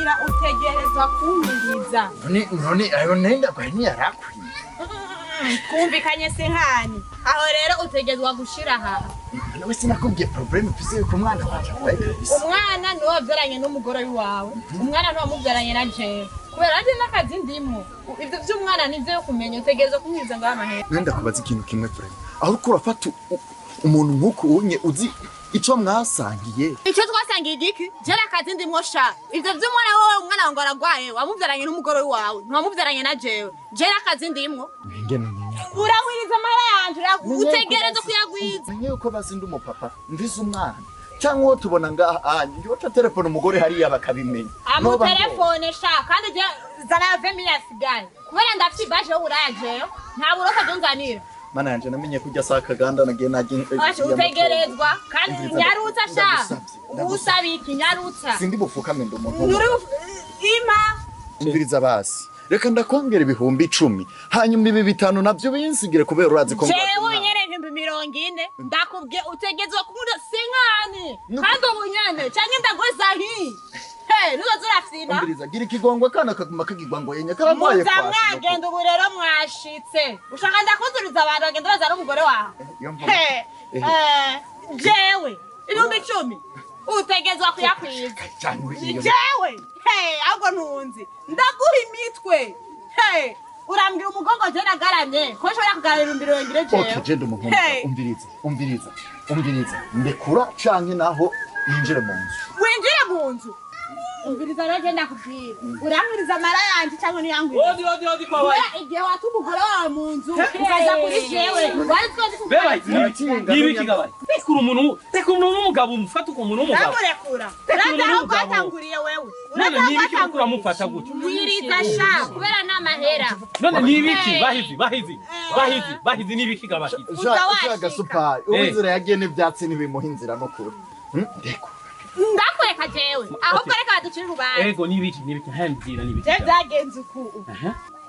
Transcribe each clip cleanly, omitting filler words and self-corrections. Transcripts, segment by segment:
Ndakubwira, utegerezwa kunyiriza. None ayo nenda kwa ntiyarakwiye? Twumvikanye cinquante. Aho rero utegerezwa gushira aha. Nawe sinakubwiye problème mfise yuko umwana wanje arwaye kabisa. Umwana niwe wabyaranye n'umugore wawe, umwana ntiwamubyaranye na jewe, kubera aje n'akazi ndimo. Ibyo by'umwana nibyo yo kumenya, utegerezwa kunyiriza ngo amahera. Nenda kubaza ikintu kimwe, vraiment, aho uriko urafata umuntu nk'uku unye uzi ico mwasangiye? Icyo twasangiye igiki? Jera akazi ndimo sha. Ibyo by'umwana wowe, umwana wawe ngo aragwaye, wamubyaranye n'umugore wawe, ntiwamubyaranye na jewe. Jera akazi ndimwo. Ingene nyenya. Urahwiriza amahera yanje, utegereza kuyagwiza. Menye yuko basi ndi umupapa, mvise umwana cyangwa uwo tubona ngaha anye yoca telefone umugore hariya bakabimenya. Amutelefone sha, kandi je zana 20 mille asigaye, kubera ndafite ibaje y'uburaya. Jewe nta burofa byunzanira. Mana yanje, namenye kurya saa kaganda nagiye nagiye. Utegerezwa kandi Umviriza, nyarutsa sha. Ndagusavye, ndagusavye. Usaba iki? Nyarutsa. Sindi bufukame, ndi umuntu. Nturi ima. Umviriza basi, reka ndakwongera 10,000, hanyuma ibi bitanu navyo binsigire, kubera urazi ko ngwate Jewe umwana. nyene 40,000 ndakubwiye, utegerezwa kumunda cinquante. Kandi ubu nyene canke ndagoza hi he nuzoza urafyina. Umviriza, gira ikigongwe, akana kaguma kagirwa ngo yenye karagwaye. Muza mwagenda, ubu rero mwashitse. Ushaka ndakuzuriza abantu bagenda bazana umugore wawe? Iyo He, jewe 10,000 utegerezwa kuyakwiza. Jewe he, ahubwo ntunzi ndaguha imitwe. He, urambwira umugongo je nagaramye ko nshobora kugarura 40,000 jewe? Okay, je ndi umuntu. Hey. Umviriza, umviriza, umviriza, ndekura canke naho ninjire mu nzu. Winjire mu nzu. Umviriza rero, je ndakubwira, urambwiriza amara yanje cyangwa ntiyangwiriza? Odi, odi, odi kwa wayi. Kubera igihe wata umugore wawe mu nzu ukaza kuri jewe, wari twese. Beba, nibiki gabaye? Rekura umuntu, rekura umuntu w'umugabo, umufata uko umuntu w'umugabo. Ndamurekura. Rekura Urazi aho umuntu w'umugabo. rwatanguriye wewe? None Urazi aho nibiki uriko rwatanguriye? uramufata gutyo? Wiriza sha, kubera n'amahera. None nibiki? Hey. Bahizi, bahizi, bahizi, bahizi, nibiki gabahizi? Uza washika. Ushaka Gasupari, ubu inzira yagiye n'ivyatsi ntibimuha inzira no kure. Ndekura. Ndakureka jewe, ahubwo reka baducire urubanza. Ego, nibiki, nibiki? Hambwira nibiki. Je byagenze uku: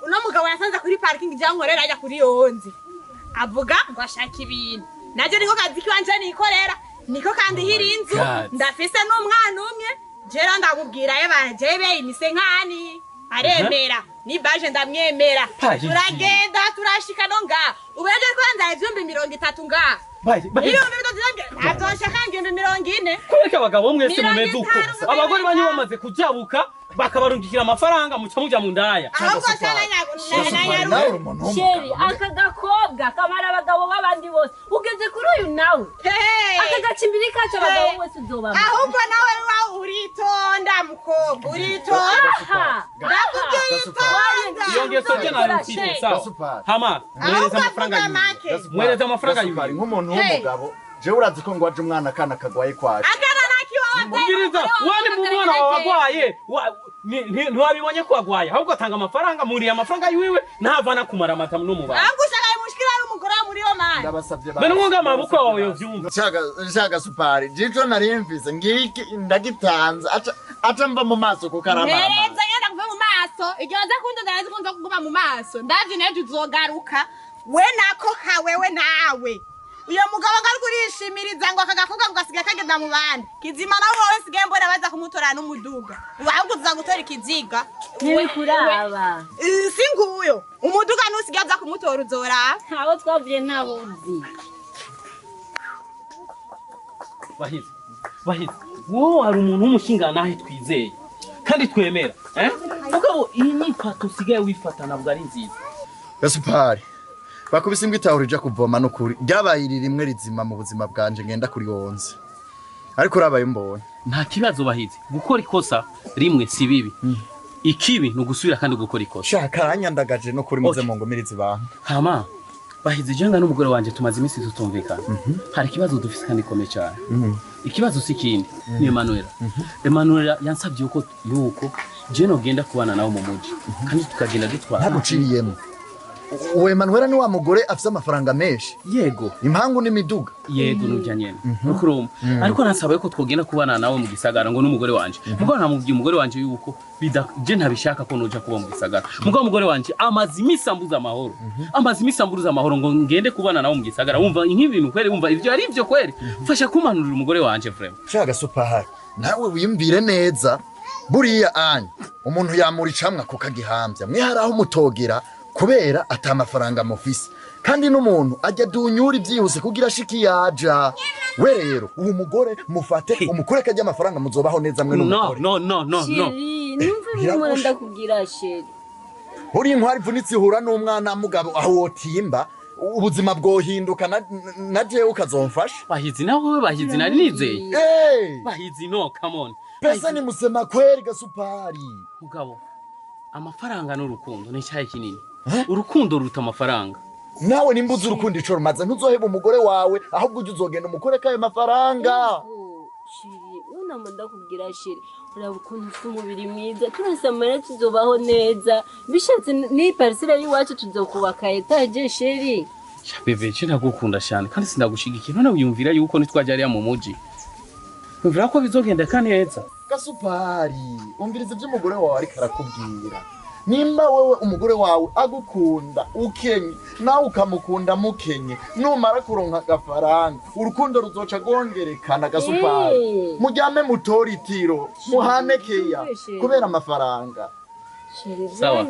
uno mugabo yasanze kuri parking ijya nkorera, ajya kuri yonzi, avuga ngo ashaka ibintu. Najye niko kazi kiwanje nikorera, niko kandi hiri inzu. God. Ndafise n'umwana umwe. Jero ndakubwira, ye banje imise nkani, aremera ni baje, ndamwemera. Paji. Turagenda, turashika no ngaha. Ubu rero ariko yanzaye 30,000 ngaha. Bahizi, bahizi. 30,000 ntabyo nshaka, 40,000. Kubera abagabo mwese Mirongo mumeze uko. itanu. Abagore banyu bamaze kujabuka bakabarungikira amafaranga, muca muja mu ndaya. Ahubwo Gasupari. sana. Nawe uri umuntu Chéri, w'umugabo. aka gakobwa kamara abagabo b'abandi bose, ugeze kuri uyu nawe, aka gacimbiri kacu, abagabo bose uzobamara. Ahubwo nawe wa uritonda, mukobwa, uritonda. Aha. Ndakubwiye, itonda. Iyo ngeso je nayo mfite, sawa. Gasupari. Hama mwereza Ahubwo amafaranga avuga yiwe. make. Gasupari. Mwereza amafaranga Gasupari, yiwe. nk'umuntu Hey. w'umugabo, jewe urazi ko ngwaje umwana, akana kagwaye kwaje. Akana nakiwawe. Umviriza, wani mu mwana wawe agwaye, ntiwabibonye ko agwaye, ahubwo atanga amafaranga, muriye amafaranga yiwiwe, ntavana kumara amata no mu bantu. Ahubwo ushaka mushikira ari umugore wa muri yo mani. Ndabasavye. Mbere nkunga amaboko wawe yovyumva. Shaka Supari, jico nari mfise ngiki, ndagitanze, aca mva mu maso kuko aramara. Mpereza ngenda kuve mu maso. Igihe waza kunda, ndazi ko nza kuguma mu maso. Ndazi nejo uzogaruka we nako kawewe. Nawe uyo mugabo ngaruka urishimiriza ngo aka gakobwa ngo gasigaye kagenda mu bandi kizima. Nawe wowe sigaye mbona baza kumutora n'umuduga, ahubwo uza gutora ikiziga. Ntibikuraba. Si nguyo umuduga nusigaye uza kumutora, uzoraba. Abo twavuye ntabuzi. Bahizi, bahizi, wowe hari umuntu w'umushingantahe twizeye kandi twemera, eh? Mugabo iyi nyifato usigaye wifata ntabwo ari nziza. Gasupari, bakubise imbwa itahura ija kuvoma. N'ukuri ryabaye iri rimwe rizima mu buzima bwanje, ngenda kuri wonze, ariko urabaye umbonye. Nta kibazo bahizi, gukora ikosa rimwe si bibi, ikibi ni ugusubira kandi gukora ikosa. Shaka aranyandagaje no kuri muze Okay. mungumirize ibanga. Hama bahizi, jenga n'umugore wanje tumaze iminsi tutumvikana, hari ikibazo dufise kandi gikomeye cyane. Ikibazo si ikindi, ni Emanuela. Emanuela yansabye yuko je nogenda kubana nawe mu muji, kandi tukagenda dutwara. Ntaguciriyemo, uwo Emanuela ni wa mugore afise amafaranga menshi? Yego. Impangu n'imiduga? Yego, nurya nyene nukurumva, ariko nasaba yuko twogenda kubana nawe mu gisagara ngo n'umugore wanje. Mugabo namubwiye umugore wanje yuko je ntabishaka ko noja kuba mu gisagara. Mugabo umugore wanje amaze iminsi ambuza amahoro, amaze iminsi ambuza amahoro ngo ngende kubana nawe mu gisagara. Wumva nk'ibintu kweri, wumva ivyo ari ivyo kweri? Fasha kumanurira umugore wanje vraiment. Shaka Supari, nawe wiyumvire neza. Buriya anya umuntu yamura icamwa kukagihambya mwe hari aho mutogera kubera atamafaranga mufise kandi n'umuntu ajya dunyura ibyihuse kugira ashiki yaja. We rero uwo mugore mufate umukure kajya amafaranga muzobaho neza mwe n'umugore. No no no no. Numva bimwe ndakubwira chéri. Uri intwari ivunitse ihura n'umwana mugabo aho wotimba ubuzima bwohinduka na jewe ukazomfasha. Bahizi nawe bahizi nari nizeye. Bahizi no come on. Pesa ni musema kweli Gasupari. Mugabo amafaranga n'urukundo ni cyayi kinini. Urukundo ruruta amafaranga. Nawe nimbuze urukundo ico rumaze ntuzoheba umugore wawe ahubwo ujye uzogenda umukore kayo mafaranga. Chéri, unamanda kubwira chéri, uraba ukuntu ufite umubiri mwiza, turasamara tuzobaho neza. Bishatse ni parcelle y'iwacu tuzokubaka etage chéri. Bebe je ndagukunda cyane kandi sindagushigikiye none wiyumvira yuko nitwajya ariya mu muji. Wumvira ko bizogenda neza. Gasupari, umviriza ibyo umugore wawe ariko arakubwira. Nimba wewe umugore wawe agukunda ukenye nawe ukamukunda mukenye numara kuronka agafaranga urukundo ruzoca rwongerekana Gasupari. Mujyame mutoritiro muhane keya kubera amafaranga. Sawa.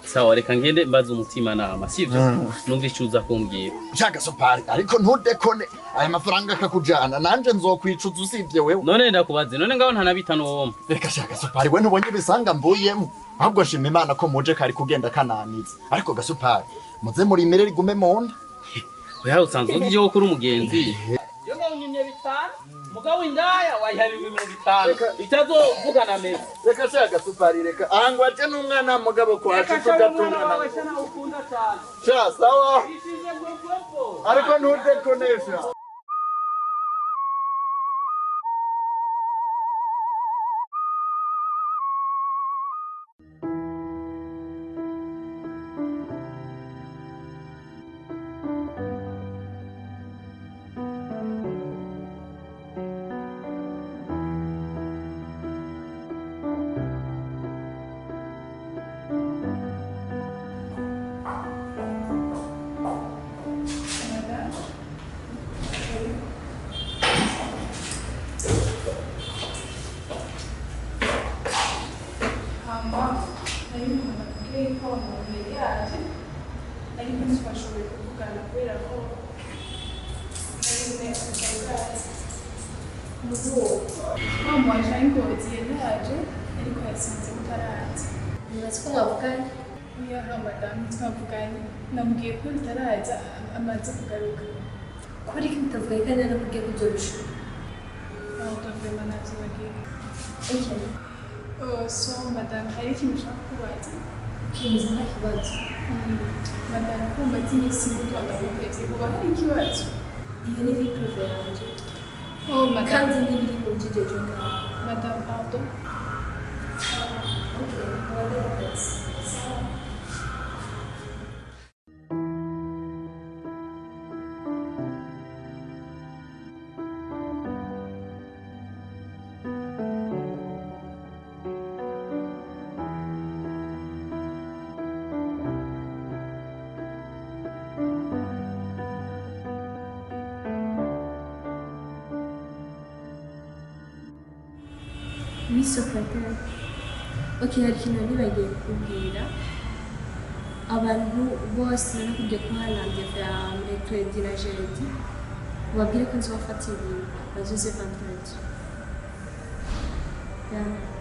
Sawa reka ngende mbaza umutima nama sivyo numva icuza kumbwira. Sha Gasupari ariko ntudekone aya mafaranga akakujana nanje nzokwicuza usivye wewe. None ndakubaze none ngaho ntanabitano womba. Reka sha Gasupari we ntubonye bisanga mbuyemo ahubwo nshima Imana ko muje kari kugenda kananiza ariko Gasupari muze muri mirere igume munda. Oya usanzwe uzi yo kuri umugenzi. Yo ngaho nyimye bitanu mugabo indaya wayiha 50 itazovugana meza. Reka sha Gasupari reka angwa je n'umwana mugabo kwacu tugatungana. Sha sawa ariko ntudekonesha. Namubwiye ko bitaraza amaze kugaruka. Kuri ko mutavuga kandi nakubwiye ko uzobishobora. Pardon, vraiment navyibagiwe. Okay. So madame, hari ikintu ushaka kubaza? Kimeze nta kibazo. Madame, ko mbaze iminsi mutonda guhevye, uba hari ikibazo? Iyo ni vie privée yanje. Oh madame. Kandi n'ibiri mu by'iryo ngaho. Madame, pardon. Okay, murakoze. Sawa. Oui, secrétaire. Ok, hari ikintu nibagiye kukubwira. Abantu bose narakubwiye ko harandeve ya mercredi na jeudi. Ubabwire ko nzobafata ibintu bazoze vendredi. Yeah.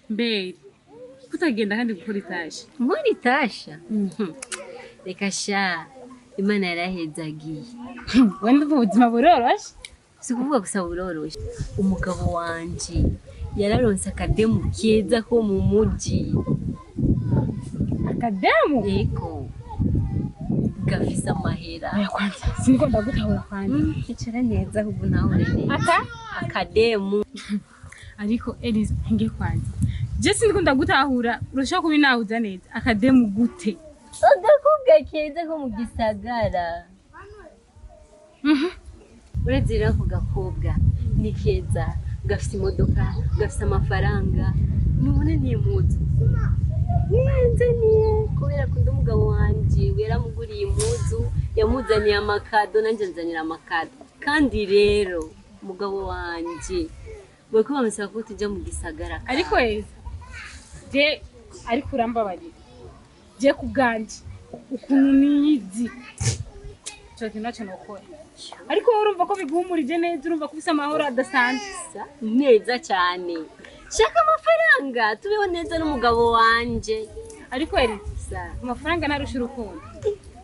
Mbere kutagenda kandi gukora itasha. Nkora itasha? Reka sha Imana yarahezagiye. Wenda ubuzima buroroshe? Si ukuvuga gusa buroroshe. Umugabo wanje yararonse akademu keza ko mu muji. Akademu? Yego. Gafise amahera. Oya kwanza siniko ndagutahura kwanza. Icara neza ahubwo ntahure neza. Aka? Akademu. Ariko Eliza nge kwanza. Je siniko ndagutahura urashobora kubinahuza neza. Akademu gute? Agakobwa keza ko mu gisagara. Uretse rero ako gakobwa ni keza, gafite imodoka, gafite amafaranga, nubona ni impuzu niyanzaniye kubera akunda umugabo wanje, yaramuguriye impuzu, yamuzaniye amakado, nanjye nzanira amakado. Kandi rero umugabo wanje bariko bamusaba ko tujya mu gisagara. Ariko Eliza, je ariko urambabarira, je ku bwanjye ukuntu niyizi ico kintu naco nokora, ariko wowe urumva ko biguhumurije neza, urumva ko ufise amahoro adasanzwe. Sa neza cyane, shaka amafaranga tubeho neza n'umugabo wanje. Ariko Eliza, Sa amafaranga ntarusha urukundo.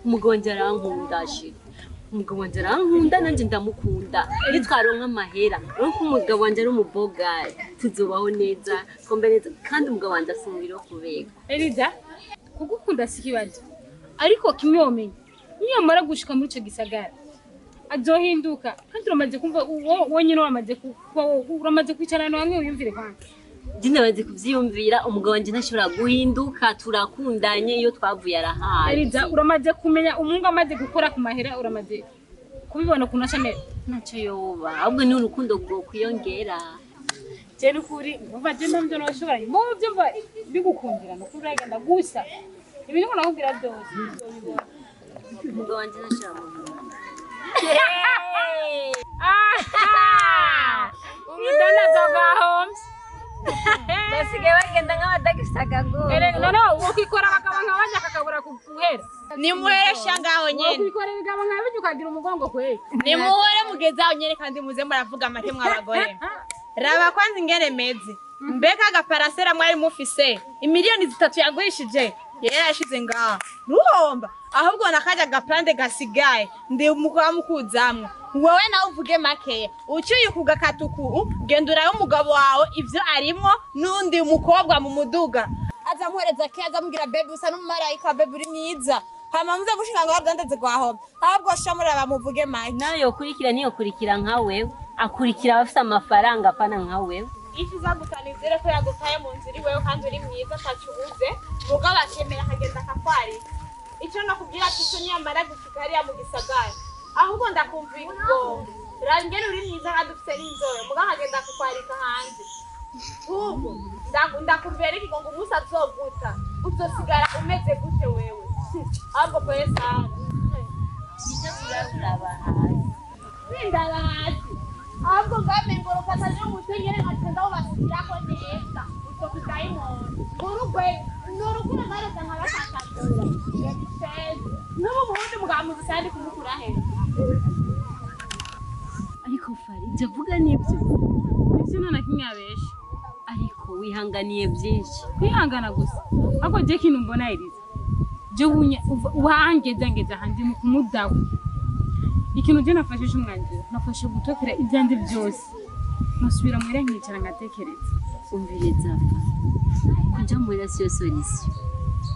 Umugabo wanje arankunda shit, umugabo wanje arankunda nanjye ndamukunda. Iyo twaronka amahera, urabona ko umugabo wanje ari umubogari, tuzobaho neza, twombe neza, kandi umugabo wanje afise umubiri wo kubega. Eliza, kugukunda si ikibazo, ariko kimwe womenya, niyamara gushika muri ico gisagara azohinduka, kandi uramaze kumva wonyene wamaze uramaze kwicarana hamwe wiyumvire kwanza. Njye ndamaze kuvyiyumvira, umugabo wanje ntashobora guhinduka, turakundanye, iyo twavuye arahazi. Eliza, uramaze kumenya umuhungu amaze gukora ku mahera, uramaze kubibona ukuntu aca amera. Ntacyo yoba, ahubwo ni urukundo rwokwiyongera. Je nukuri umva je ntavyo noshobora, mu byo mva bigukundira nukuri uragenda gusa ibi niko nakubwira byose uzobibona. Umugabo wanje ntashobora guhinduka. Urudanazo rwahomvye. Basigaye bagenda nk'abadagifise akagongo. Erega noneho wokikora abagabo nka barya kakabura guhera. Nimuheresha ngaho nyene. Wokikora ibigabo nka birya ukagira umugongo kweri. Nimuhore mugeze aho nyene, kandi muze muravuga make mw'abagore. Raba kwanza ingene meze. Mbega agaparasera mwari mufise imiliyoni 3 yagurishije yari yashize ngaho ruhomba, ahubwo nakaja gapande gasigaye ndi mukaba mukuzamwo. Wowe nawe uvuge makeya uciye kugakatuku, genda urabe umugabo wawe ivyo arimwo n'undi mukobwa mu muduga, aza amuhereza ke, aza amubwira: "Baby, usa n'umumarayika, baby, uri mwiza." Hama muze gushika ngo rudandeze rwahomba, ahubwo sha muraba muvuge make. Nawe yokurikira, niyokurikira nka wewe, akurikira abafise amafaranga, apana nka wewe. Ifi gusa nizere ko yagutaye mu nzira iwewe kandi uri mwiza ataco ubuze, mugabo akemera akagenda akakwarika. Ico nakubwira ati ico niyamara gushika hariya mu gisagara, ahubwo ndakumviye ubwongo, raba ingene uri mwiza kandi ufise n'inzobe, mugabo akagenda akakwarika hanze. Ahubwo ndakumviye n'ikigongo, umunsi azoguta uzosigara umeze gute wewe? Ahubwo pole sana. Uraba hasi. Sindaba hasi, ahubwo ngame ngorofata n'umusenyere nkagenda wubasukirako neza utwo tudayimoni urugwe n'urugure nkareza nkabashakagura n'ubu muhundi mugamuzi kandi kumukura he. Ariko Fari, ibyo avuga nibyo? Nivyo, nta na kimwe abesha. Ariko wihanganiye byinshi. Kwihangana gusa, ariko je kintu mbona, Eliza, je bunye uhangeza ngeza handi mu kumudaho, ikintu je nafashe umwanzuro, nafashe gutokera ibyanjye byose, nusubira muhira nkicara ngatekereza. Umviriza, kuja muhira siyo solution,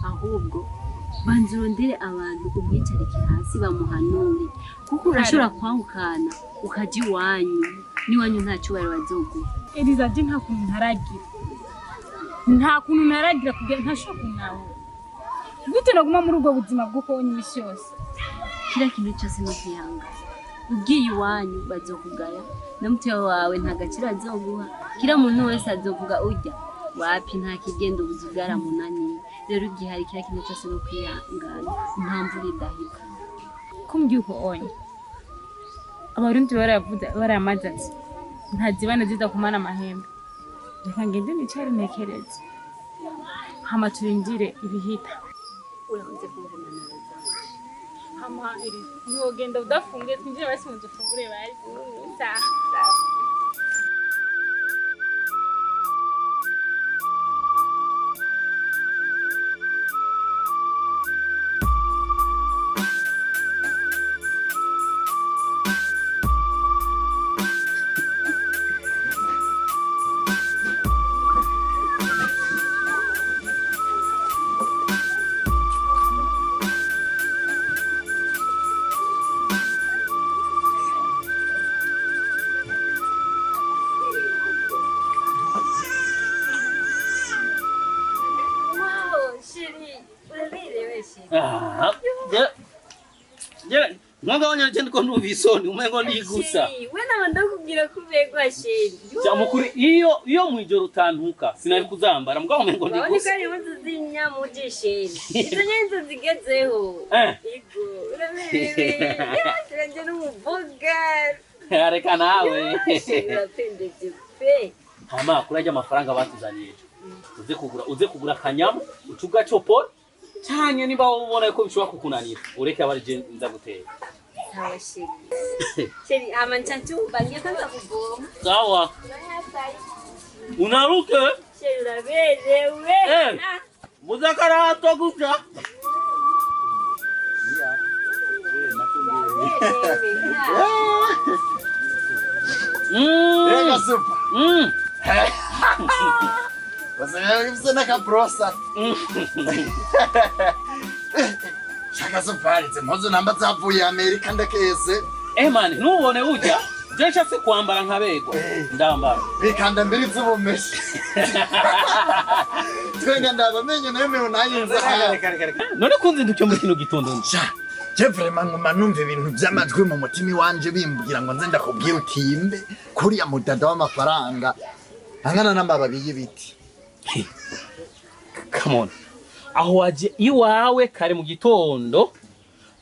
ahubwo banza urondere abantu umwicarike hasi bamuhanure, kuko urashobora kwahukana ukaja iwanyu, n'iwanyu nta cyubahiro bazoguha. Eliza, je nta kuntu ntaragira, nta kuntu ntaragira kugira ntashobora kuntahura gute naguma muri ubwo buzima bwo kubona imisi yose. Kila kintu cyose ni ukwihangana. Ugiye iwanyu bazokugaya, na mutima wawe nta gaciro azoguha, kila muntu wese azovuga urya wapi, nta kigenda, ubuzi bwaramunaniye. Rero igihari, kila kintu cyose ni ukwihangana, nta mvura idahita. Kumbwiye uko onye, Abarundi baravuze baramaze ati ntazibana zidakumana amahembe. Reka ngende nicare ntekereze, hama turindire ibihita. Urakoze kumva impanuro zawe. Hama Eliza, ntiwogenda udafunguye, twinjire basi mu nzu ufungure basi. Sawa. Wow, chérie, uraberewe chérie. Ah, je Mwanga wanya nje ndiko ndumva isoni umengo nigusa. Chéri, we nawe ndakubwira ko ubegwa chéri. Cyamukuri iyo mwijoro utantuka sinari kuzambara mugabo umengo Urabona ko nigusa. ari impuzu z'inyamuje chéri. Izo nyene nizo zigezeho. Ego, uraberewe. Turanje n'umuboga. Reka nawe. Chéri, urapendeje pe. Hama kurajya amafaranga batuzaniye ejo. Uze kugura akanyama ucugacopora canke niba ubona ko bishobora kukunanira ureke abari je nza gutera. Sawa chéri. Chéri, ama nca ntumba ngiye kwanza kuvoma. Sawa. Unaruke. Chéri, uraberewe. Ah. Muzakarato gusa. Uraberewe. Ah. Rega super. Basigaye bifise n'akabrosa. Shaka safari izi mpuzu namba zavuye Amerika ndakese. Eh man, ntubone burya je nshatse kwambara nkabegwa ndambara. Bikanda mbiri z'ubumeshi. Twenga ndaba amenyo nayo meho nayinze. None kunzindukiye muri kino gitondo? Sha, je vraiment nguma numva ibintu vy'amajwi mu mutima iwanje bimbwira ngo nze ndakubwira utimbe kuriya mudada w'amafaranga angana n'amababi y'ibiti. Come on, aho waje iwawe kare mu gitondo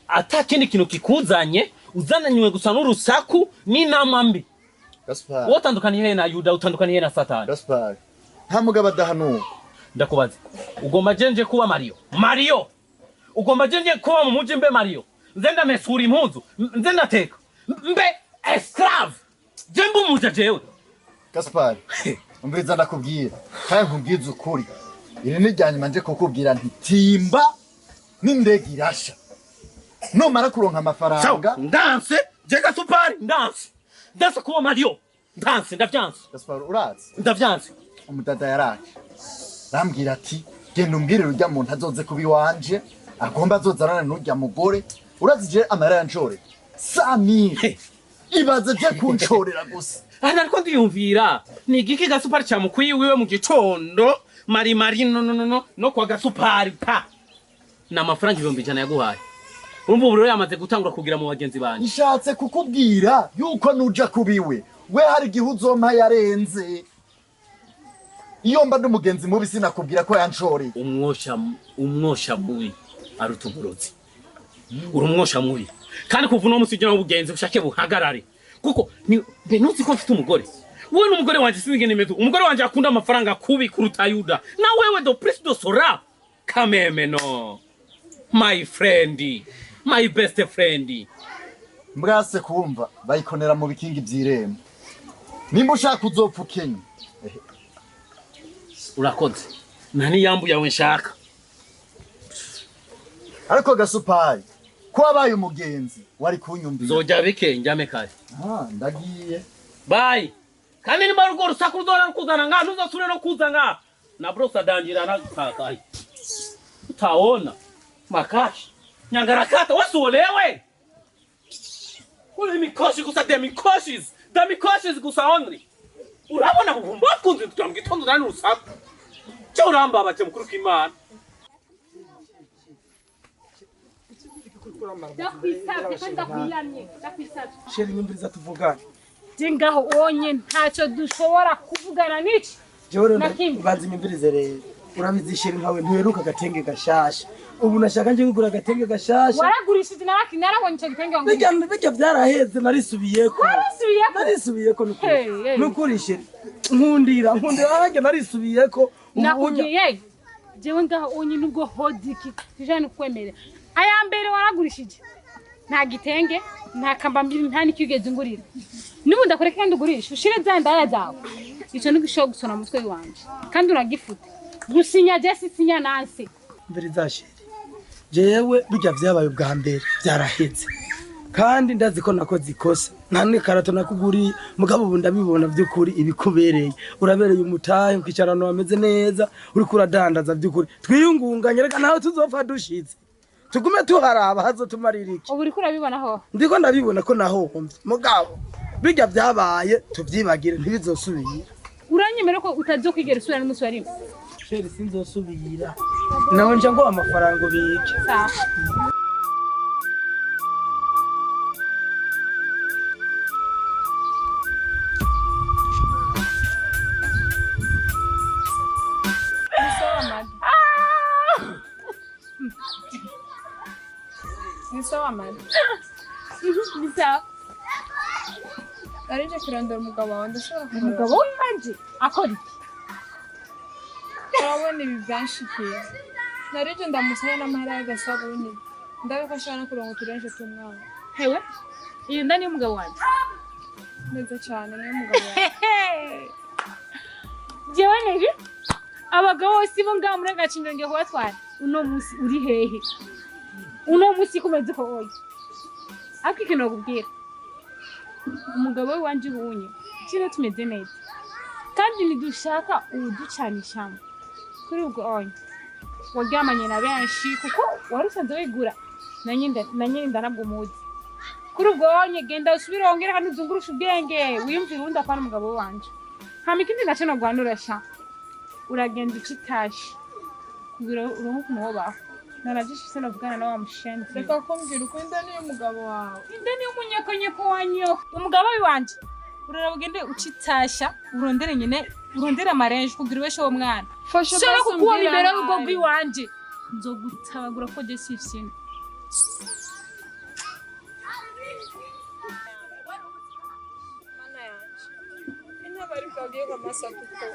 ata kindi kintu kikuzanye, uzananywe gusa n'urusaku n'inama mbi. Gaspar, Wowe utandukaniye he na Yuda? Utandukaniye he na Satani? Gaspar, nta mugabo adahanuka. Ndakubaza, ugomba jenje kuba Mario? Mario, ugomba jenje kuba mu muji mbe Mario, nze ndamesura impuzu, nze ndateka, mbe esclave, je mbe umuja jewe? Gaspar, umviriza ndakubwira kandi nkubwize ukuri, iri ni irya nyuma nje kukubwira nti timba n'indege irasha numara kuronka amafaranga. Ndanse je Gasupari, ndanse kuba Mario, ndanse, ndavyanse. Gaspar, urazi Ndavyanse. Umudada yaraje arambwira ati genda umbwirire urya muntu azoze kuba iwanje, agomba azozanana n'urya mugore. Urazi je amahera yanshorera 100 000, ibaze je kunshorera gusa. Aha ariko ndiyumvira ni igiki Gasupari camukwiye wiwe mu gitondo mari mari no no no no no kwa Gasupari pa ni amafaranga 100,000 yaguhaye. Urumva ubu rero yamaze gutangura kugira mu bagenzi banje. Nshatse kukubwira yuko nuja kubiwe we hari igihe uzompa yarenze. Iyo mba ndi umugenzi mubi sinakubwira ko yanshoreye. Umwosha mubi aruta uburozi. Uri umwosha mubi kandi kuva uno munsi ujya n'ubugenzi bushake buhagarare, kuko ni mbe ntuzi ko mfite umugore? Wowe n'umugore wanje sinzi ingene imeze. Umugore wanje akunda amafaranga kubi kuruta Yuda na wewe do prince do sora kameme. No my friend, my best friend. Mbwase kumva bayikonera mu bikingi vy'irembo nimba ushaka uzopfa ukenye. Urakoze, nta n'iyambu yawe nshaka. Ariko Gasupari, ko wabaye umugenzi wari kunyumvira. Nzojya bike njyame kare. Ah, ndagiye. Bye. Kandi nimba urwo rusaku ruzora rukuzana ngaha, ntuzosubire no kuza ngaha na brosa dangira na kakayi. Utaona makashi nyangarakata wasuolewe uri mikoshi gusa, the mikoshis, the mikoshis gusa only. Urabona buvumba kunze tugira mu gitondo nani urusaku cyo urambabaje mukuru k'Imana. Ndakwisabye kandi ndakwiyamye, ndakwisabye. Chéri, nyumviriza tuvugane. Je ngaho onye ntacyo dushobora kuvugana n'iki. Jewe rero Na kimwe. Banza inyumvirize rero. Urabizi chéri, nkawe ntuheruka agatenge gashasha. Ubu nashaka nje kugura agatenge gashasha. Waragurishije, naraki narabonye icyo gitenge wangu. Bijya byaraheze, narisubiyeko. Warisubiyeko? Narisubiyeko nukuri. Hey, hey. Nukuri chéri, nkundira nkundira harya narisubiyeko ubu unya. Nakubwiye jewe ngaho onye nubwo hodiki tijane kukwemerera aya mbere waragurishije, nta gitenge, nta kambambiri, nta n'ikigeze ungurira. N'ubundi akureke kandi ugurishe ushire za ndaya zawe. Ico ntigishobora gusona mu mutwe wanje kandi uragifute gusinya je sisinya nansi. Mbere chéri, jewe bijya vyabaye ubwa mbere byaraheze, kandi ndazi ko nakoze ikosa, nta n'ikarato nakuguriye. Mugabo ubu ndabibona by'ukuri ibikubereye, urabereye umutahe ukicarana wameze neza uriko uradandaza. By'ukuri twiyungunganye, reka nawe tuzopfa dushitse tugume tuharaba hazotumarira iki? Ubu uriko urabibona ho? Ndiko ndabibona ko nahombye, mugabo bijya byabaye tuvyibagire, ntibizosubira. Uranyemera ko utazokwigera usubira n'umunsi wa rimwe? Chéri, sinzosubira, nawe nja ngo amafaranga ubike. Sawa. Sawa mama. Ni sawa. Narije kurondera umugabo wawe, ndashobora kumurondera. Umugabo wanje akora iki? Urabona ibi byanshikiye. Narije ndamusaba n'amahera y'agasabuni. Ndabe ko ashobora no kuronka uturenje tw'umwana. Hewe, iyo nda niyo umugabo wanje. Neza cyane, niyo mugabo wawe. Jewe neri abagabo bose bo ngaha muri agacindo ngiye kubatwara. Uno musi uri hehe? Uno musi kumeze ko oya. Ariko ikintu nakubwira, umugabo we wanje ubunye kino tumeze neza kandi ntidushaka uwuducanishamo. Kuri ubwo onya waryamanye na benshi kuko wari usanzwe wigura na nyine ndanabwo umuzi. Kuri ubwo onye genda usubire wongere kandi uzungurushe ubwenge wiyumvire uwundi apana umugabo wanje. Hama ikindi naco nogwanura sha, uragenda ucitashe kugira uronke ukuntu wobaho. Narajishise novugana na wa mushenzi. Reka kumbwira uko inda niyo mugabo wawe. Inda niyo umunyekonyeko wa nyoko. Umugabo wanje uraraba ugende ucitasha urondere nyene, urondere amarenje kugira ubeshe uwo mwana. Fasha. Shobora Basi kukubona umbwire imbere y'urugo ahari. rw'iwanje nzogutabagura ko je sifisine. Mana yanje. Intaba ariko agiye kwa masatuko.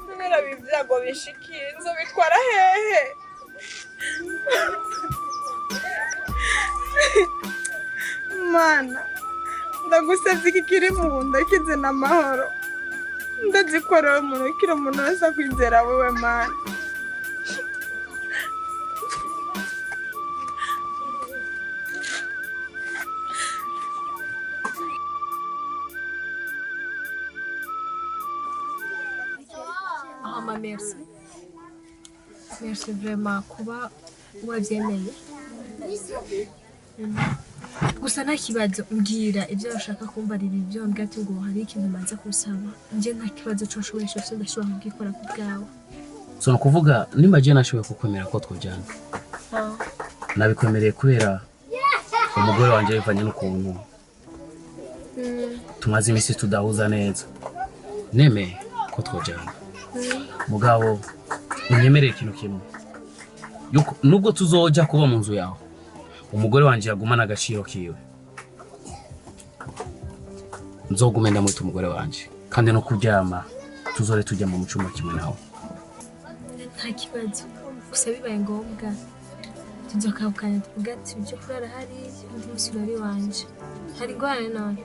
Kubera ibi byago bishikiye nzobitwara hehe? Mana, ndagusabye iki kiri mu nda kizana amahoro. Ndazikorera umuntu kiri umuntu wese akwizera wewe Mana. Hama merci. Merci vraiment kuba wabyemeye. Gusa nta kibazo, mbwira ibyo ushaka kumbarira, ibyo mbwira ati ngo hari ikintu umanza kunsaba. Njye nta kibazo cyo nshoboye cyose ndashobora kugikora ku bwawe. So ni ukuvuga nimba je nashoboye kukwemera ko twojana, nabikwemereye kubera umugore wanje bivanye n'ukuntu tumaze iminsi tudahuza neza, nemeye ko twojana. Mugabo unyemereye ikintu kimwe, yuko nubwo tuzoja kuba mu nzu yawe, umugore wanje yagumana agaciro kiwe. Nzogume ndamwita umugore wanje, kandi no kuryama tuzore tujya mu cumba kimwe nawe. Nta kibazo. Gusa bibaye ngombwa tuzokabukanya tuvuga ati ibyo kurara hariya undi munsi urari wanje. Hari ingorane none?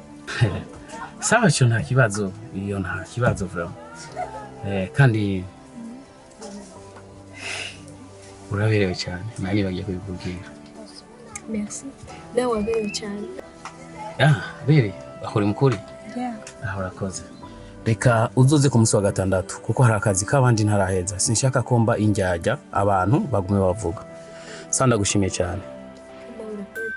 Sawa, cyo nta kibazo, iyo nta kibazo vraiment. Kandi uraberewe cyane, nari bagiye kubikubwira. Merci. Nawe waberewe cyane. Ah, bere akora mukuri. Yeah. Ah, urakoze. Reka uzoze ku munsi wa gatandatu kuko hari akazi k'abandi ntaraheza, sinshaka ko mba indyarya abantu bagume bavuga. Sa ndagushimiye cyane. Nawe urakoze.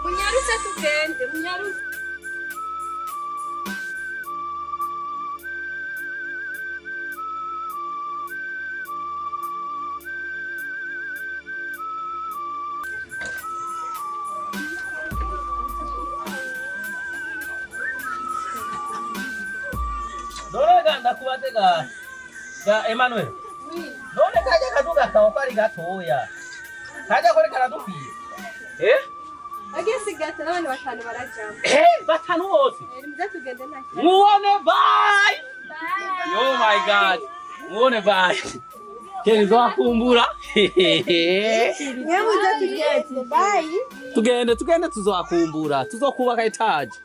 Munyarutse tugende, munyarutse. None ga ndakubaze ga Emmanuel. None kajya kaduga kawe ko ari gatoya. Kajya kore karadukwiye. Eh? Ageze gato n'abantu batanu barajamo. Eh, batanu bose. Muze tugende nta kibazo. Muone bye. Oh my God. Muone bye. Keni nzokumbura. Mwe muze tugende. Bye. Tugende tugende tuzokumbura. Tuzokubaka etaje.